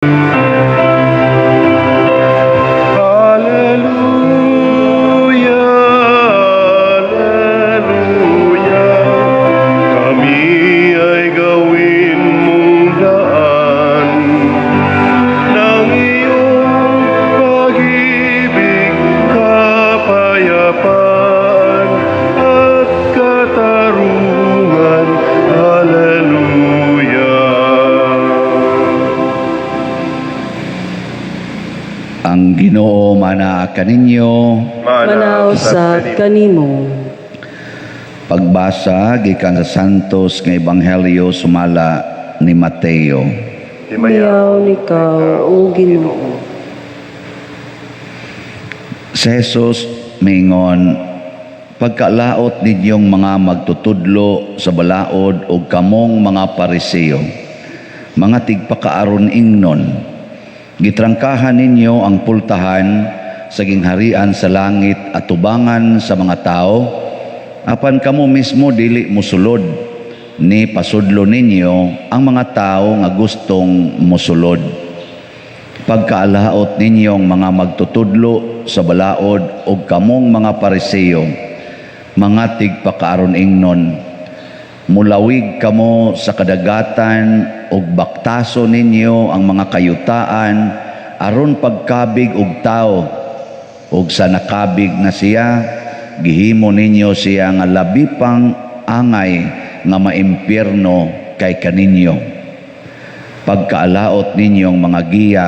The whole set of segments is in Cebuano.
Hallelujah, Hallelujah. Kami ay gawin mong daan ng iyong pag-ibig, kapayapaan at katarungan. Hallelujah. Ang Ginoo mana kaninyo. Mana usab kanimo. Pagbasa gikan sa Santos nga Ebanghelyo sumala ni Mateo. Himayaon ikaw, O Ginoo. Si Jesus mingon, "Pagkalaot ninyong mga magtutudlo sa balaod ug kamong mga Pariseo, mga tigpakaaron ingnon, gitrangkahan ninyo ang pultahan sa gingharian sa langit atubangan sa mga tao, apan kamo mismo dili mosulod, ni pasudlo ninyo ang mga tao nga gustong mosulod. Pagkaalaot ninyong mga magtutudlo sa balaod ug kamong mga Pariseo, mga tigpakaaron ingnon, mulawig kamo sa kadagatan ug baktaso ninyo ang mga kayutaan aron pagkabig og tao, ug sa nakabig na siya, gihimo ninyo siya nga labi pang angay nga maimpyerno kay kaninyo. Pagkaalaot ninyong mga giya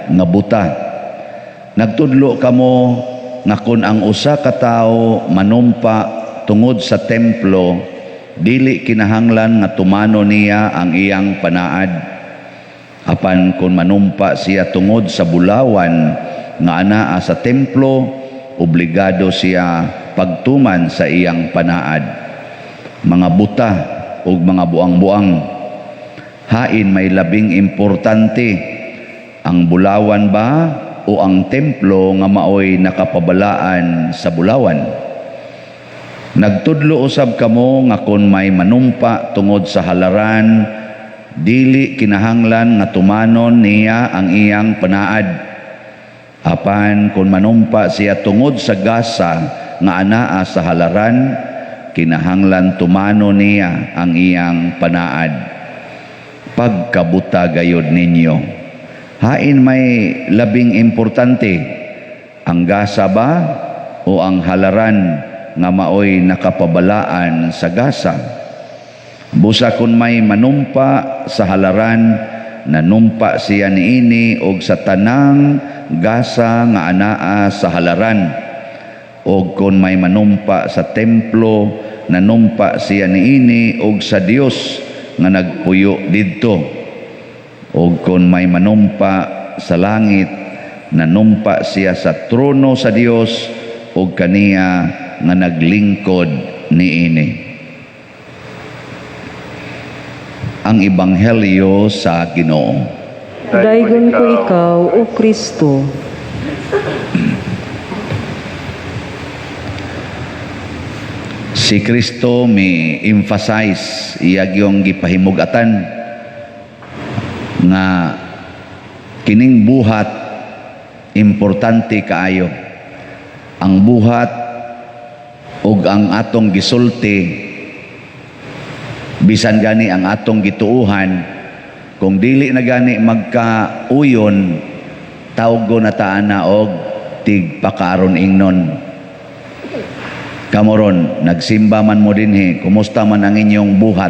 nga buta, nagtudlo kamo nga kun ang usa ka tawo manumpa tungod sa templo, dili kinahanglan nga tumano niya ang iyang panaad. Apan kung manumpa siya tungod sa bulawan nga anaa sa templo, obligado siya pagtuman sa iyang panaad. Mga buta ug mga buang-buang, hain may labing importante, ang bulawan ba o ang templo nga maoy nakapabalaan sa bulawan? Nagtudlo usab kamo nga kon may manumpa tungod sa halaran, dili kinahanglan nga tumanon niya ang iyang panaad. Apan kung manumpa siya tungod sa gasa nga anaa sa halaran, kinahanglan tumano niya ang iyang panaad. Pagkabuta gayod ninyo. Hain may labing importante, ang gasa ba o ang halaran nga maoy nakapabalaan sa gasa? Busa kung may manumpa sa halaran, nanumpa siya niini og sa tanang gasa nga anaa sa halaran. Og kung may manumpa sa templo, nanumpa siya niini og sa Dios nga nagpuyo didto. Og kung may manumpa sa langit, nanumpa siya sa trono sa Dios og kaniya nga naglingkod niini." Ang Ebanghelyo sa Ginoo. Daygon ko ikaw, O Kristo. Si Kristo mi emphasize, iya gyung gipahimugatan nga kining buhat importante kaayo. Ang buhat ug ang atong gisulti, bisan gani ang atong gituohan, kung dili na gani magkauyon, tawgo na ta ana og tigpakaron ingnon. Kamoron, nagsimba man mo dinhi, kumusta man ang inyong buhat?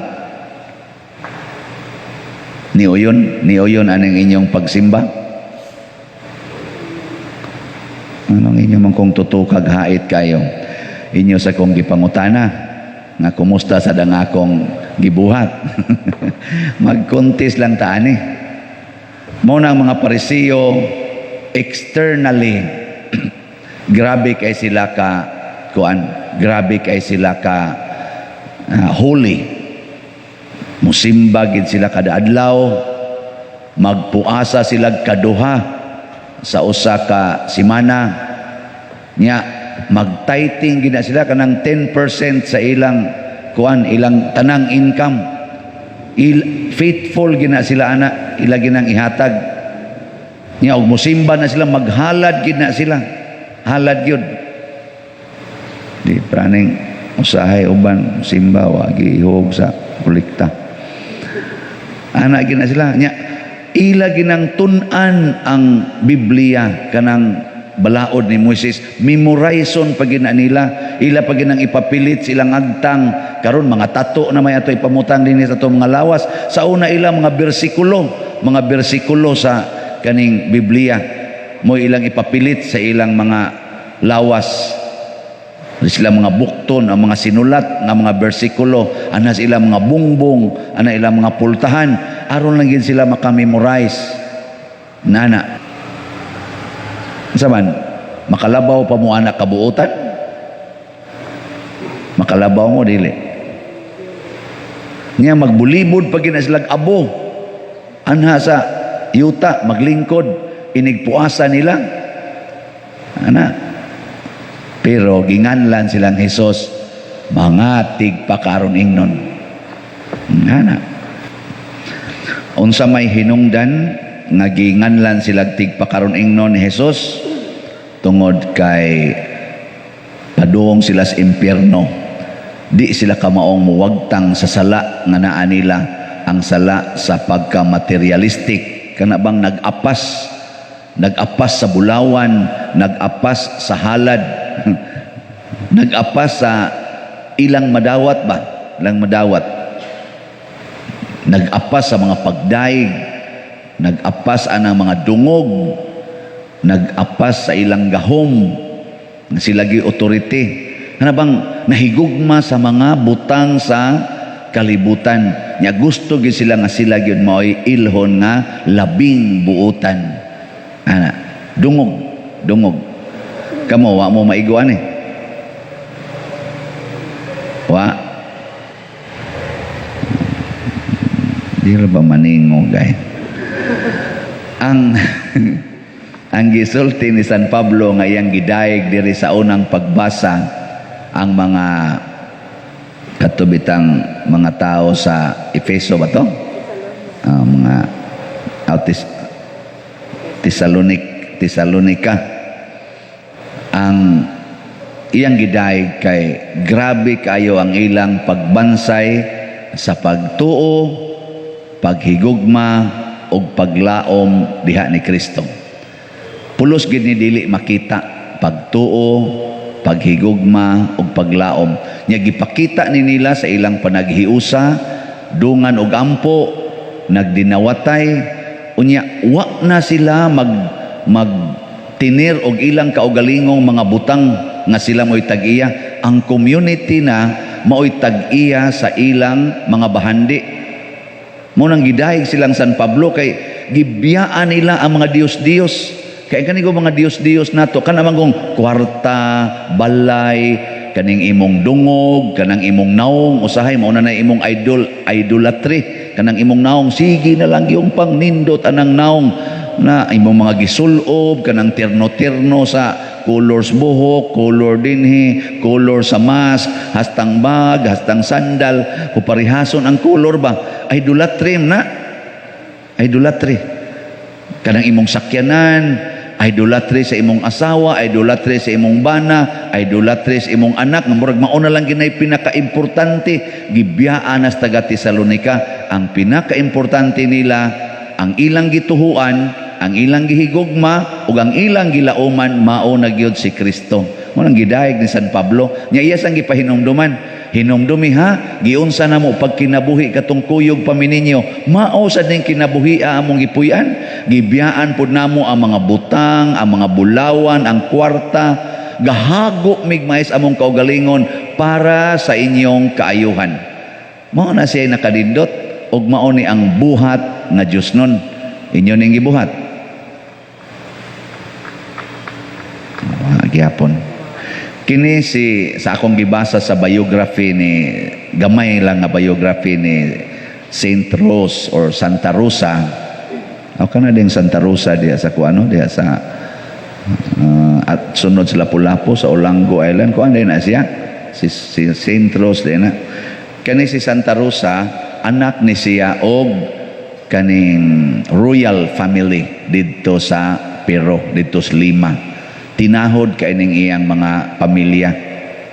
Niuyon, niuyon aning inyong pagsimba? Anong inyo man kung tutukag hait kayo? Inyo sa kong gipangutana nga kumusta sa dang akong gibuhat. Magkontis lang ta ani. Mao na ang mga Pariseo, externally grabe kay sila ka kuan, grabe kay sila ka holy. Musimba gid sila kada adlaw, magpuasa sila kaduha sa usa ka simana. Nya magtithing gid na sila kanang 10% sa ilang kuan, ilang tanang income. Faithful gina sila ana, ila ginang ihatag. Nya og musimba na sila, maghalad gid na sila. Halad gyud. Di praning usahay uban simba wa gihog sa kolekta. Ana gid na sila. Nya ila ginang tun-an ang Biblia, kanang balaod ni Moises, memorizon pa gina nila, ila pa ginang ipapilit silang agtang. Karon mga tato na may ato ipamutang dinhi sa atong mga lawas. Sa una, ila mga bersikulo sa kaning Biblia mo ilang ipapilit sa ilang mga lawas, sila mga bukton ang mga sinulat nga mga bersikulo ana sila, mga bungbong ana, ilang mga pultahan, aron lang gid sila makamemorize nana. Unsa man makalabaw pa mo anak kabuotan? Makalabaw mo dili niya? Magbulibod pa gina silag abo anha sa yuta, maglingkod inigpuasa nila ana. Pero ginganlan silang Hesus, mga tigpakaron ingnon ngana. Unsa may hinungdan nga ginganlan sila tigpakaron ingnon ni Hesus? Tungod kay padung sila sa impyerno. Di sila kamaong muwagtang sa sala nga naa nila, ang sala sa pagka-materialistic, kana bang nag-apas, nag-apas sa bulawan, nag-apas sa halad, nag-apas sa ilang madawat ba, ilang madawat, nag-apas sa mga pagdaig, nag-apas anang mga dungog, nag-apas sa ilang gahom nga sila gi authority, kana bang nahigugma sa mga butang sa kalibutan. Nya gusto gyud sila nga sila gyud maoy ilhon nga labing buotan ana. Dungog, dungog. Kamo, wa mo maiguan eh? Wa di ra ba maningog ay? Ang gisulti ni San Pablo nga iyang gidayeg diri sa unang pagbasa ang mga katubitang mga tao sa Efeso ba to? Mga Autis Tesalonica, ang iyang gidayeg kay grabe kayo ang ilang pagbansay sa pagtuo, paghigugma ug paglaom diha ni Kristo. Pulos gid ni dili makita pagtuo, paghigugma ug paglaom. Nya gipakita ni nila sa ilang panaghiusa, dungan og ampo, nagdinawatay, unya wa na sila mag mag tinir og ilang kaugalingong mga butang nga sila mo'y tag-iya. Ang community na mao'y tag-iya sa ilang mga bahandi. Mo nang gidayeg silang San Pablo kay gibiyaan nila ang mga Diyos-Diyos. Kay kani ko mga Diyos-Diyos nato kana man kung kwarta, balay, kaning imong dungog, kanang imong naong, usahay mao na na imong idol, idolatry, kanang imong naong, sige na lang yung pangnindot anang naong na imong mga gisulob, kanang terno-terno sa colors buhok, color dinhi, color sa mask, hastang bag, hastang sandal, parihason ang color ba? Idolatry na. Idolatry. Kanang imong sakyanan, idolatry sa imong asawa, idolatry sa imong bana, idolatry sa imong anak, nga murag mao na lang ginay pinakaimportante. Gibiyaan nas taga Tesalonica ang pinakaimportante nila, ang ilang gituhuan, ang ilang gihigugma ug ang ilang gilauman mao na gyud si Kristo. Mo nang gidayeg ni San Pablo. Nya iya sang gipahinumduman. Hinumdumi ha, giunsa na mo pagkinabuhi katong kuyog pa mi ninyo. Mao sa ning kinabuhi among gipuy-an. Gibiyaan pud namo ang mga butang, ang mga bulawan, ang kwarta. Gahago migmais among kaugalingon para sa inyong kaayuhan. Mao na siya nakadindot ug mao ni ang buhat nga Dios nun. Inyo ning gibuhat. Gyapon. Kini si sa akong gibasa sa biography ni, gamay lang nga biography ni Saint Rose or Santa Rosa. Ako kana ding Santa Rosa diya sa kuano diya sa at sunod sa Lapu-Lapu sa Olango Island, kuan din na siya si Saint Rose din na. Kani si Santa Rosa, anak ni siya og kaning royal family didto sa Peru, didto sa Lima. Tinahod kay ning iyang mga pamilya.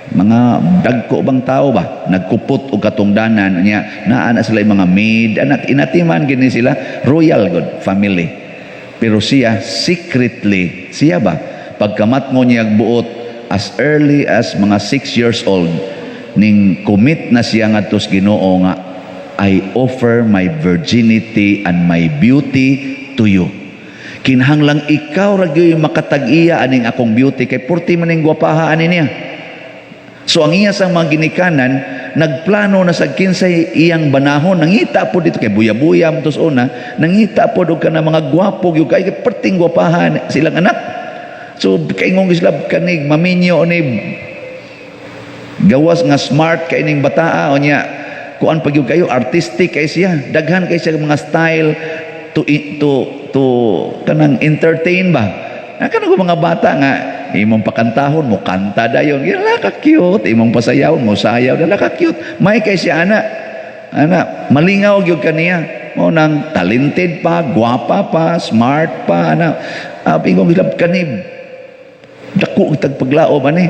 Mga dagko bang tao ba? Nagkupot og katungdanan niya, naa na sila mga maid, anak inatiman gini sila, royal good family. Pero siya secretly, siya ba pagkamatngon niya buot, as early as mga 6 years old, ning commit na siya ngadto sa Ginoo nga, "I offer my virginity and my beauty to you. Kinahanglang ikaw ra gyud makatag-iya aning akong beauty," kay purti man ning gwapaha ani niya. So ang iya sang mga ginikanan nagplano na sa kinsay iyang banahon. Nangita po dito kay buya-buya tos una, nangita po og kana mga gwapo gyud kay perting gwapahan silang anak. So kaingong sila kanig maminyo ni gawas nga smart kay ning bataa, unya kuan pa gyud kayo, artistic kay siya, daghan kay siya mga style to kanang entertain ba. Na kanang mga bata nga imong pakantahon mo kanta dayon, hala ka cute, imong pasayawon mo sayaw, hala ka cute. May kay siya ana ana, malingaw gyud kaniya mo nang talented pa, gwapa pa, smart pa ana. Ingong gilab kani dako ang tagpaglaom ani.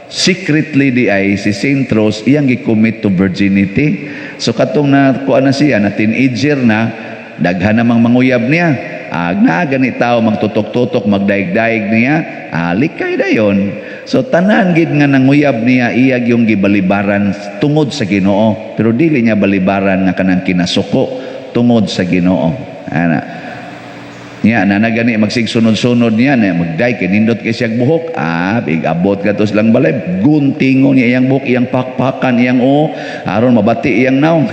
Secretly di ay si Saint Rose iyang gi-commit to virginity. So katong na kuan na siya, na teenager na, daghan namang manguyab niya. Ag naa gani tao magtutok-tutok, magdaig-daig niya, likay dayon. So tanan gid nga nanguyab niya, iya yung gibalibaran tungod sa Ginoo, pero dili niya balibaran nga kanang kinasuko, tungod sa Ginoo ana niya. Na na gani magsigsunod-sunod niya na magday kay nindot kay siyag buhok. Big abot ka to silang balay, guntingon niya iyang buhok, iyang pakpakan iyang o aron mabati iyang naong,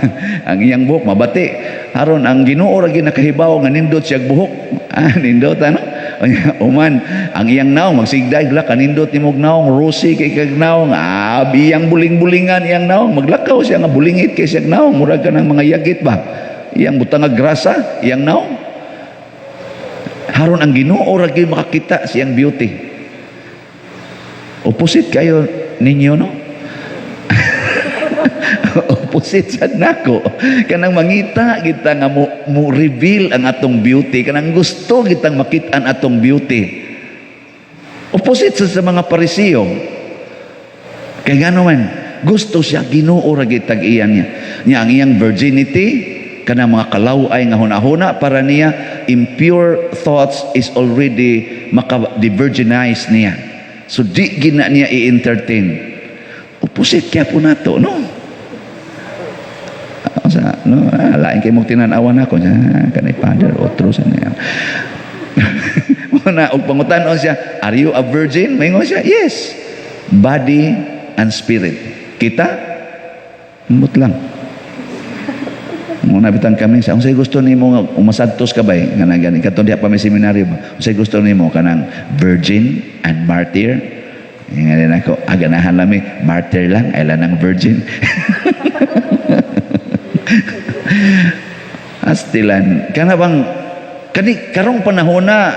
ang iyang buhok mabati, aron ang Ginoo ra gyud nakahibaw nga nindot siyag buhok. Nindot ano. Uman ang iyang naong magsigday la, kanindot nimog naong, rosy kay kag naong. Iyang buling-bulingan iyang naong, maglakaw siya nga bulingit kay siyag naong, murag ka ng mga yagit ba, iyang butang nga grasa iyang naong, haron ang Ginoo ra gyud makakita siyang beauty. Opposite kayo ninyo, no? Opposite sad nako. Kanang mangita kita nga mo reveal ang atong beauty, kanang gusto kitang makit-an atong beauty. Opposite sa mga Parisiyo. Kay ngano man, gusto siya Ginoo ra gyud tag-iyan niya. Niya ang iyang virginity, kanang mga kalaway nga hunahuna para niya, impure thoughts is already maka-diverginize niya. So di gina niya i-entertain. Opposite kaya po nato, no? Sa, no, lain kay mong tinan-awan ako, kanay father, otro sa niya. Muna, og pangutan-on siya, "Are you a virgin?" Maingon siya, "Yes. Body and spirit." Kita? Ambot lang. Muna bitang kami sa unsay gusto nimo nga umasadtos ka bay nga na gani katong diha pa may seminaryo ba, unsay gusto nimo, kanang virgin and martyr? Nga din ako, ganahan lami martyr lang ay lang ng virgin. Astilan kana bang kani karong panahon na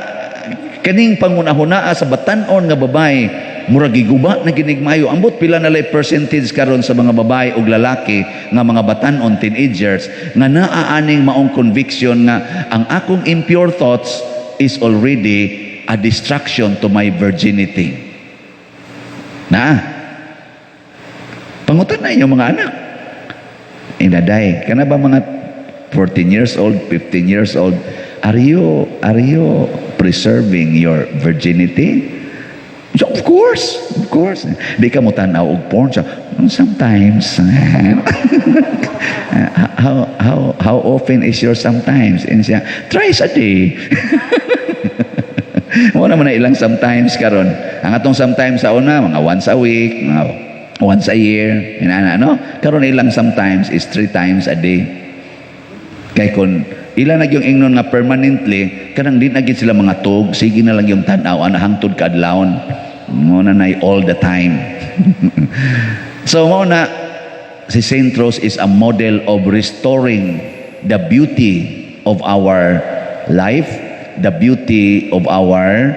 kaning pangunahuna sa batan-on nga babae murag giguba na ginig maayo. Ambot pila na lay percentage karon sa mga babae ug lalaki nga mga batan-on, teenagers, nga naa aning maong conviction nga ang akong impure thoughts is already a destruction to my virginity. Na pangutan na inyong mga anak, inaday kana ba, mga 14 years old, 15 years old, are you preserving your virginity?" So, "Of course, of course." "Di ka mo tanaw og porn?" So, "Sometimes." How often is your sometimes?" And siya, "Thrice a day." Mo naman na ilang sometimes karon. Ang atong sometimes sa una, mga once a week, mga once a year, inana, no? Karon ilang sometimes is three times a day. Kay kung ila na yung ingnon nga permanently, kanang di na gid sila mga tug, sige na lang yung tanaw, ana hangtod kaadlawon. Mo na nay all the time. So mo na si Saint Rose is a model of restoring the beauty of our life, the beauty of our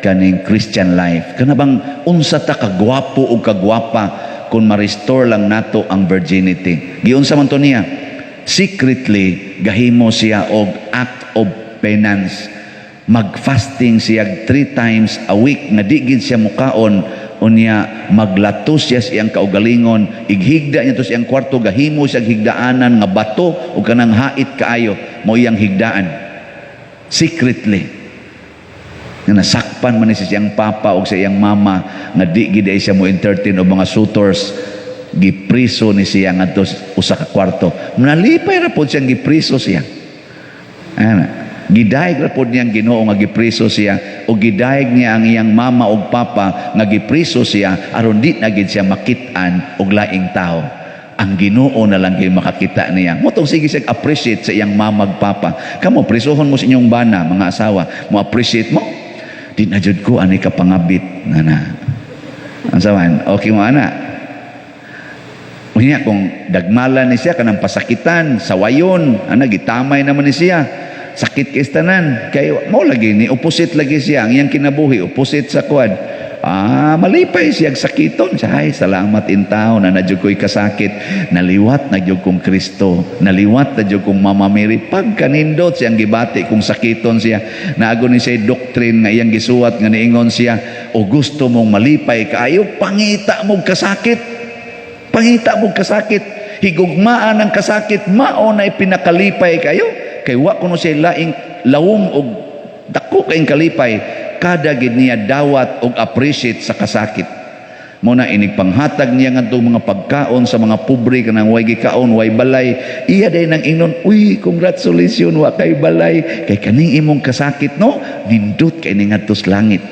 kaning Christian life. Kana bang unsa ta kagwapo o kagwapa kung ma-restore lang nato ang virginity. Giunsa man to niya? Secretly gahimo siya og act of penance. Magfasting siya three times a week nga di gid siya mukaon. Unya maglatos siya sa iyang kaugalingon, ighigda niya to sa iyang kwarto, gahimo siya higdaanan nga bato ug kanang hait kaayo mo iyang higdaan secretly, nga nasakpan man ni siya siyang papa og sa iyang mama nga di gid ay siya mo entertain og mga suitors. Gipriso ni siya ngadto usa ka kwarto. Nalipay ra pod siyang gipriso siya ana. Gidayeg ra pod niyang Ginoo nga gipriso siya, o gidayeg niya ang iyang mama ug papa nga gipriso siya aron di na gid siya makit-an og laing tao. Ang Ginoo na lang kay makakita niya. Mao tong sige siya appreciate sa iyang mama ug papa. Kamo, prisohon mo sa inyong bana, mga asawa, mo appreciate mo? Di na jud ko ani kapangabit na na. Ang saman, okay mo ana. Unya kung dagmala ni siya kanang pasakitan, sawayon, ana, gitamay naman ni siya. Sakit kay tanan. Kay mo lagi ni opposite lagi siya ang iyang kinabuhi, opposite sa kuan. Ah, malipay siya sakiton. Siya, "Ay, salamat intaw na na ko'y kasakit. Naliwat na jud kong Kristo. Naliwat na jud kong Mama Mary." Pagkanindot siyang gibati kung sakiton siya. Naago ni siya doctrine nga iyang gisuwat nga niingon siya, "O gusto mong malipay kaayo, pangita mo kasakit. Pangita mo kasakit. Higugmaan ang kasakit, mao na pinakalipay kayo." Kay wa kuno siya laing lawom og dako kayong kalipay kada gid niya dawat og appreciate sa kasakit. Mo na inig panghatag niya ngadto mga pagkaon sa mga pobre, kanang way gikaon, way balay, iya day nang ingnon, "Uy, congratulations, wa kay balay, kay kaning imong kasakit, no, nindot kay ni ngadto sa langit.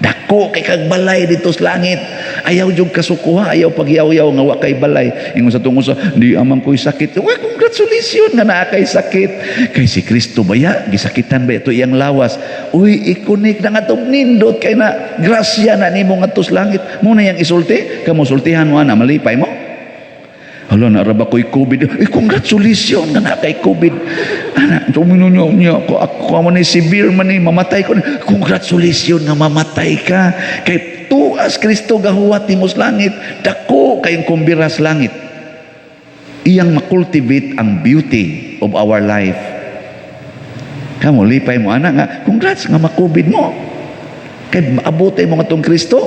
Dako kay kag balay dito sa langit. Ayaw jud kasukuha, ayaw pagyaw-yaw nga wa kay balay." Ingon sa tungod sa di amang ko'y sakit. "Uy, congratulations nga naa kay sakit. Kay si Kristo baya, gisakitan ba ito iyang lawas. Uy, ikunik na nga nindot kay na grasya na nimo ngadto sa langit." Mo na yang isulti, kamo sultihan mo ana, malipay mo. "Hala, naa ra ba ko'y COVID." "Eh, congratulations nga naa kay COVID. Ana, tumino niyo niyo ako, ako man ni severe man ni, mamatay ko. Congratulations nga mamatay ka. Kay tuas Kristo gahuwat nimo sa langit. Dako kayong kumbira sa langit." Iyang makultivate ang beauty of our life. Kamo, lipay mo ana nga, congrats nga ma-COVID mo. Kay maabotay mo nga tong Kristo.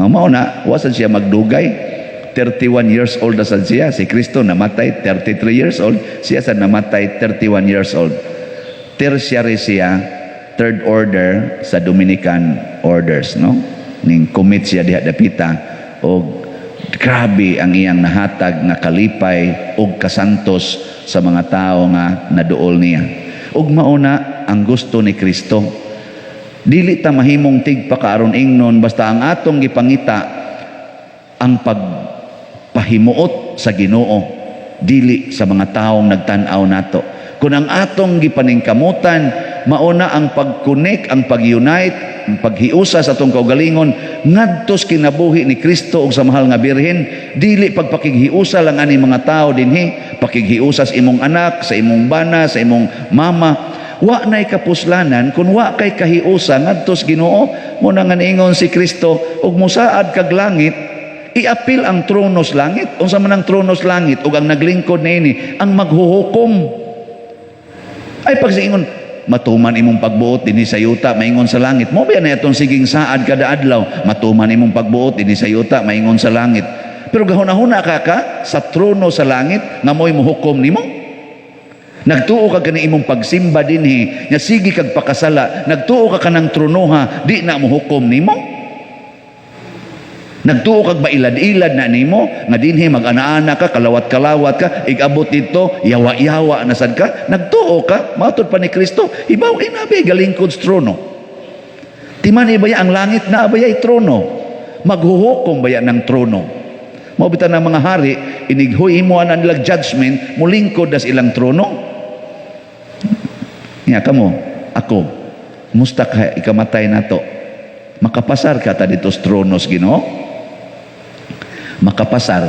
Ang mao na, wasan siya magdugay. 31 years old na sad siya. Si Kristo namatay 33 years old. Siya sad namatay 31 years old. Tertiary siya, third order sa Dominican orders, no? Ning commit siya diha dapita og grabe ang iyang nahatag nga kalipay og kasantos sa mga tao nga naduol niya. Ug mao na ang gusto ni Kristo. Dili ta mahimong tigpakaaron ingnon basta ang atong gipangita ang pagpahimuot sa Ginoo, dili sa mga taong nagtan-aw nato. Kung ang atong gipaningkamutan mauna ang pag-connect, ang pag-unite, ang paghiusa sa atong kaugalingon ngadto sa kinabuhi ni Kristo ug sa mahal nga Birhen, dili pagpakighiusa lang ani mga tao dinhi, pakighiusa sa imong anak, sa imong bana, sa imong mama, wa nay kapuslanan kung wa kay kahiusa ngadto sa Ginoo. Mo na nga niingon si Kristo, ug musaad kag langit, iapil ang trono sa langit. Unsa man ang trono sa langit ug ang naglingkod niini ang maghuhukom? Ay pagsiingon, "Matuman imong pagbuot dinhi sa yuta maingon sa langit." Mo ba na itong siging saad kada adlaw, "Matuman imong pagbuot dinhi sa yuta maingon sa langit"? Pero gahuna-huna ka ka sa trono sa langit nga mo'y muhukom nimo? Nagtuo ka kani imong pagsimba dinhi nga sige kag pakasala, nagtuo ka kanang tronoha di na mohukom nimo? Nagtuo kag mailad-ilad na nimo nga dinhi mag-ana-ana ka, kalawat-kalawat ka, igabot dito yawa-yawa na sad ka? Nagtuo ka matud pa ni Kristo, hibaw inabi galingkod sa trono. Timan baya ang langit na bayay trono? Maghuhukom baya ng trono? Mao bitan ng mga hari, inighuy mo ang nilang judgment, mulingkod das ilang trono. Nya kamo, ako, musta ka ikamatay nato? Makapasar ka ta dito sa trono sa Ginoo? Makapasar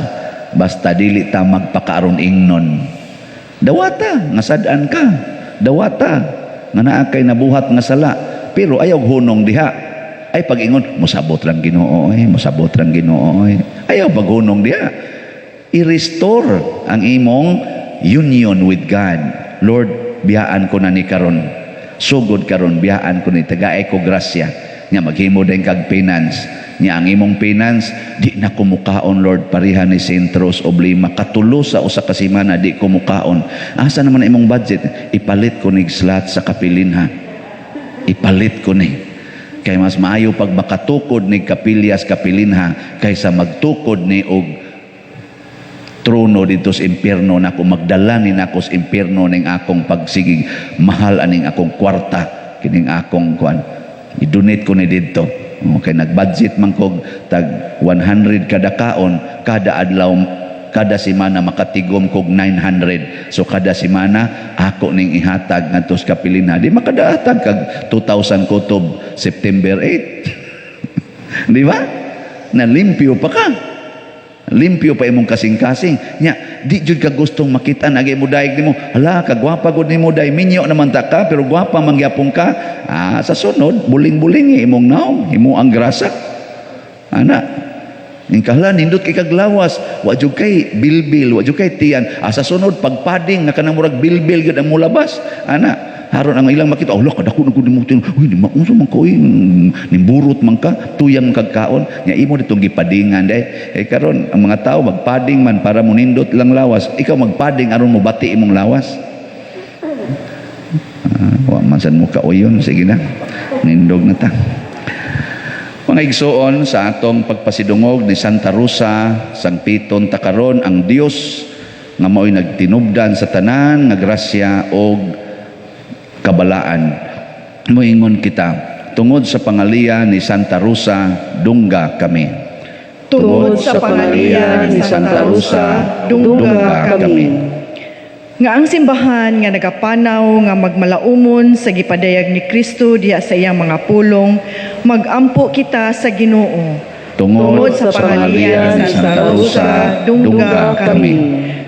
basta dili ta magpakaaron ingnon. Dawata nga sad-an ka. Dawata nga naa kay nabuhat nga sala, pero ayaw hunong diha. Ay pag-ingon, "Musabot lang Ginoo, eh, musabot lang Ginoo, eh." Ayaw paghunong diha. I-restore ang imong union with God. Lord, biyaan ko na ni karon. Sugod karon, biyaan ko ni, tagay ko grasya. Nya maghimo din kag penance. Nya ang imong penance, "Di na ko mukaon, Lord, pareha ni Saint Rose of Lima. Katulo sa usa ka semana di ko mukaon." Asa naman imong budget? "Ipalit ko nig slot sa kapilinha. Ipalit ko ni. Kay mas maayo pag makatukod ni kapilya sa kapilinha kaysa magtukod ni og trono dito sa impyerno nako, magdala ni nako sa impyerno ning akong pagsigig mahal aning akong kwarta, kining akong kuan, i-donate ko ni didto." Okay, nag-budget man kog tag 100 kada kaon kada adlaw, kada semana makatigom kog 900. So kada semana ako ning ihatag ngadto sa kapilinha. Di makadaatag kag 2,000 kutob September 8, di ba? Na limpyo pa ka, limpyo pa imong kasing-kasing. Nya di jud ka gustong makita nagay mo daig nimo, "Hala, kagwapa gud nimo day." Minyo naman ta ka, pero gwapa man gyapon ka. Ah, sa sunod buling-buling imong naong, imo ang grasa ana. Ing kahala, nindot kay kaglawas, wa jud kay bilbil, wa jud kay tiyan. Ah, sa sunod pagpading na kanang murag bilbil gyud ang mulabas ana. Haron ang ilang makita, "Oh, kadako na gud nimo tiyan. Uy, di maunsa man ko, uy, nimburot man ka, tuyang kagkaon." Nya imo ditong gipadingan day. Eh karon ang mga tao magpading man para munindot lang lawas. Ikaw magpading aron mo bati imong lawas. Ah, wa man sad mo kauyon, sige na. Nindog na ta. Mga igsuon, sa atong pagpasidungog ni Santa Rosa, sangpiton ta karon ang Dios nga mao'y nagtinubdan sa tanan nga grasya og kabalaan. Moingon kita, tungod sa pangaliya ni Santa Rosa, dungga kami. Tungod sa pangaliya ni Santa Rosa, dungga kami. Nga ang simbahan nga nagapanaw nga magmalaumon sa gipadayag ni Kristo diha sa iyang mga pulong, magampo kita sa Ginoo. Tungod sa pangaliya ni Santa Rosa, dungga kami.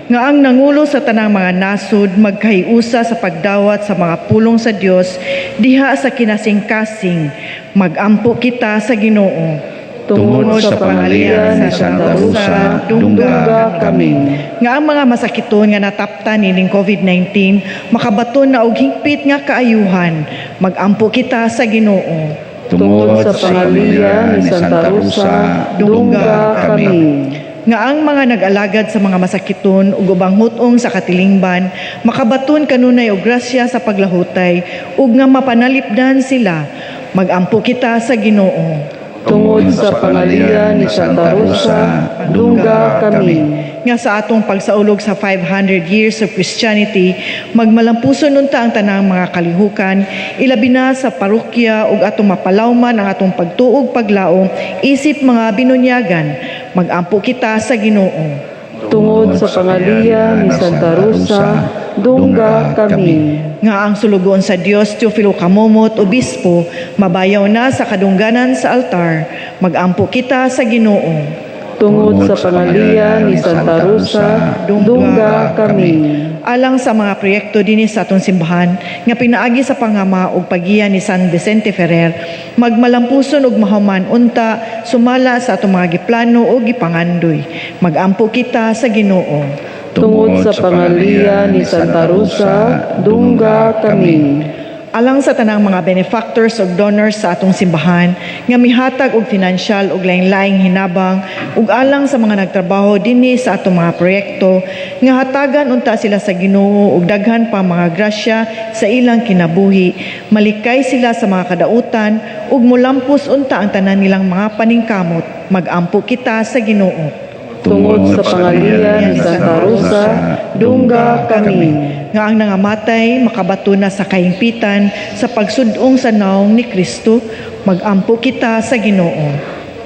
Nga ang nangulo sa tanang mga nasod magkahiusa sa pagdawat sa mga pulong sa Dios diha sa kinasingkasing, magampo kita sa Ginoo. Tungod sa pangaliya ni Santa Rosa, dungga kami. Nga ang mga masakiton nga nataptan nining COVID-19 makabaton na og hingpit nga kaayuhan, magampo kita sa Ginoo. Tungod sa pangaliya ni Santa Rosa, dungga kami. Nga ang mga nag-alagad sa mga masakiton ug ubang hut-ong sa katilingban makabaton kanunay og grasya sa paglahutay ug nga mapanalipdan sila, magampo kita sa Ginoo. Tungod sa pangaliya ni Santa Rosa, dungga kami. Nga sa atong pagsaulog sa 500 years of Christianity, magmalampuson unta ang tanang mga kalihukan, ilabi na sa parokya, ug atong mapalawman ang atong pagtuog paglaom isip mga binunyagan, magampo kita sa Ginoo. Tungod sa pangaliya ni Santa Rosa, dungga kami. Nga ang sulugoon sa Dios Teofilo Camomot, obispo, mabayaw na sa kadungganan sa altar, magampo kita sa Ginoo. Tungod sa pangaliya ni Santa Rosa, dungga kami. Alang sa mga proyekto dinhi sa atong simbahan nga pinaagi sa pangama ug paggiya ni San Vicente Ferrer, magmalampuson ug mahuman unta sumala sa atong mga giplano ug gipangandoy, magampo kita sa Ginoo. Tungod sa pangaliya ni Santa Rosa, dungga kami. Alang sa tanang mga benefactors ug donors sa atong simbahan nga mihatag og financial ug laing-laing hinabang ug alang sa mga nagtrabaho dinhi sa atong mga proyekto, nga hatagan unta sila sa Ginoo og daghan pa mga grasya sa ilang kinabuhi, malikay sila sa mga kadautan ug mulampos unta ang tanan nilang mga paningkamot, magampo kita sa Ginoo. Tungod sa pangaliya ni Santa Rosa, dungga kami. Nga ang nangamatay makabato na sa kahingpitan sa pagsudong sa nawong ni Kristo, magampo kita sa Ginoo.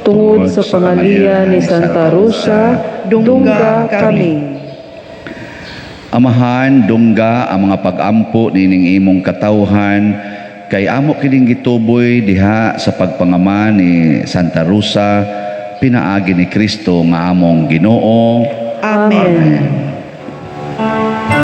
Tungod sa pangaliya ni Santa Rosa, dungga kami. Amahan, dungga ang mga pag-ampo nining imong katawhan kay amo kining gituboy diha sa pagpangama ni Santa Rosa pinaagi ni Kristo nga among Ginoo. Amen. Amen.